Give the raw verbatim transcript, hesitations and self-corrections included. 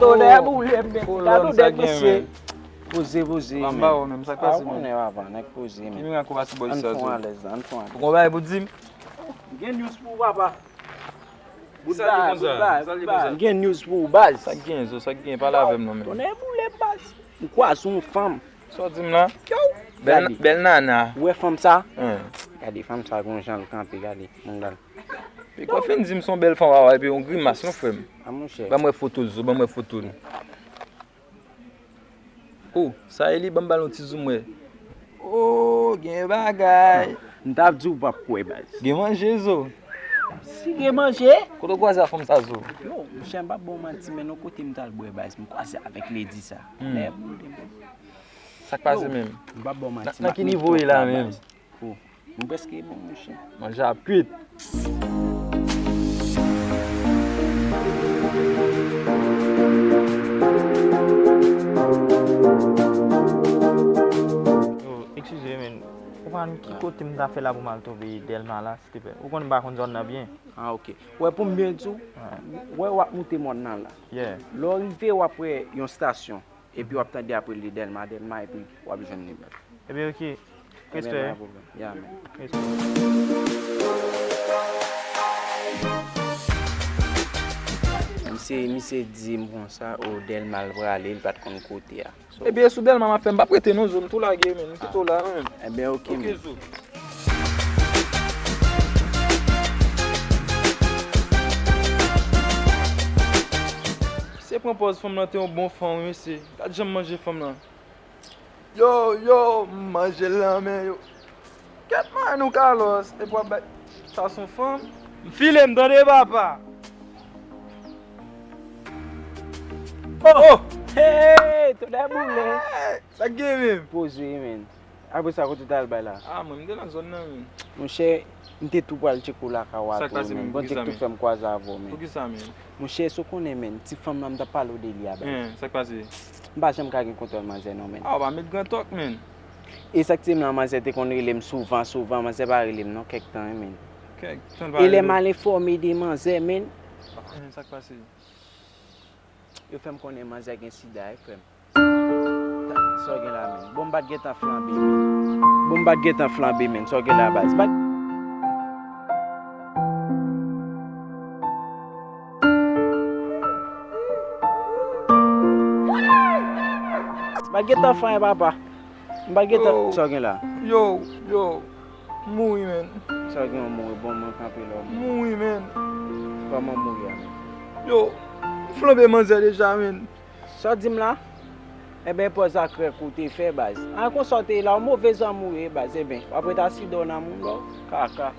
Tonè boule m, men. Gade yon nèg mesye. Poze, poze, men. Papa, ou menm, sa k pase, men? Ou konnen, papa, nèg poze, men. Ki mirak ou pase bò isi a, zo? Ann fon alèz la, ann fon alèz. Ou gon bagay pou di m? M gen news pou ou, papa. Bout bagay, bout bagay, bout bagay. M gen news pou ou, baz. Sa k gen, zo? Sa k gen? Pale avè m non, men. Tonè boule m, baz. M kwaze yon fanm. Sa w di m la? Yow! Bèl, bèl nana. Ou wè fanm sa? Gade fanm sa, gon jan l kanpe, gade, moun gade. Epi w fin di m se yon bèl fanm, a, epi yon grimas, non, frè m. A, monchè. Ban m wè foto l, zo, ban m wè foto l. Oh, sa e li, ban m ba l yon ti zoom wè. Oh, gen bagay. M t ap di w p ap kwè, baz. Gen manje, zo. Si gen manje? Kote w kwaze ak fanm sa, zo? Yo, monchè, m p ap ba w manti, men yon kote m t al bwè, baz. M kwaze avèk ledi sa. Hmm. Lè boule m. Sa k pase menm? M p ap ba w manti. Nan ki nivo w ye la menm? Oh, nou prèske bon, monchè. Manje ap kwit. Yo, eskize, men. Ou konn ki kote m ta fè la pou m al twouve Dèlma la, silteplè? Ou konn m pa konn zòn nan byen. Ah, ok. Wè, pou m byen di w, wè w ap moute mòn nan la. Yeah. Lè w rive, w ap wè yon estasyon. Epi w ap tande apre li Dèlma, Dèlma, epi w ap jwenn li menm. Ebyen, ok. Respè. Ebyen, pa pwoblèm. Ya, men. Respè. Misye, misye di m konsa, o Dèlma l prale, li pa t konn kote a. So, ebyen, sou Dèlma m ap fè, m p ap rete non, zo, m tou lage, men, m kite w la, men. Ebyen, ok, men. Ok, zo. Misye pran pòz fanm lan te yon bon fanm, wi, mesye. Gad jan m manje fanm lan. Yo, yo, m manje l nan men yo. Kèt man nou Carlos, epi w ap bay sa s on fanm. M file m tande papa. Oh! Oh! Hey, tonè boule. Hey, sa k gen menm? Poze, men. Apre sa, kote w t al bay la? Ah, mwen, m te nan zòn nan, men. Monchè, m te tou pral tcheke w lakay w a tou, men. Bondye k tou fè m kwaze avè w, men. Poukisa, men? Monchè, èske w konnen, men, ti fanm nan m t ap pale w de li a, baz. Hein, sa k pase? M pa janm ka gen kontwòl manzè non, men. Ah, w pa met gran tòk, men. E sa k te menm la, manzè te konn rele m souvan, souvan, manzè pa rele m non, kèk tan, wi, men. Kèk tan l pa rele w? E lè m al enfòme de manzè, men. Hein, sa k pase? Yo fè m konnen manzè gen sida, wi, frè m. Sa w gen la, men? Bon, m pa t gentan flanbe, men. Bon, m pa t gentan flanbe, men. Sa w gen la, baz? Bat- M pa t gentan fè anyen, papa. M pa t gentan. Yo. Sa w gen la? Yo, yo. M mouri, men. Sa w gen, w mouri? Bon, mwen kanpe la, w mouri. M mouri, men. Kòman w mouri a, men? Yo, m flanbe manzè deja, men. Sa w di m la? Enben, pòz a krèk ou te fè, baz. An konsa w te ye la, w move zanmi w ye, baz. Enben, w ap ret aside w nan moun lò. Kaka.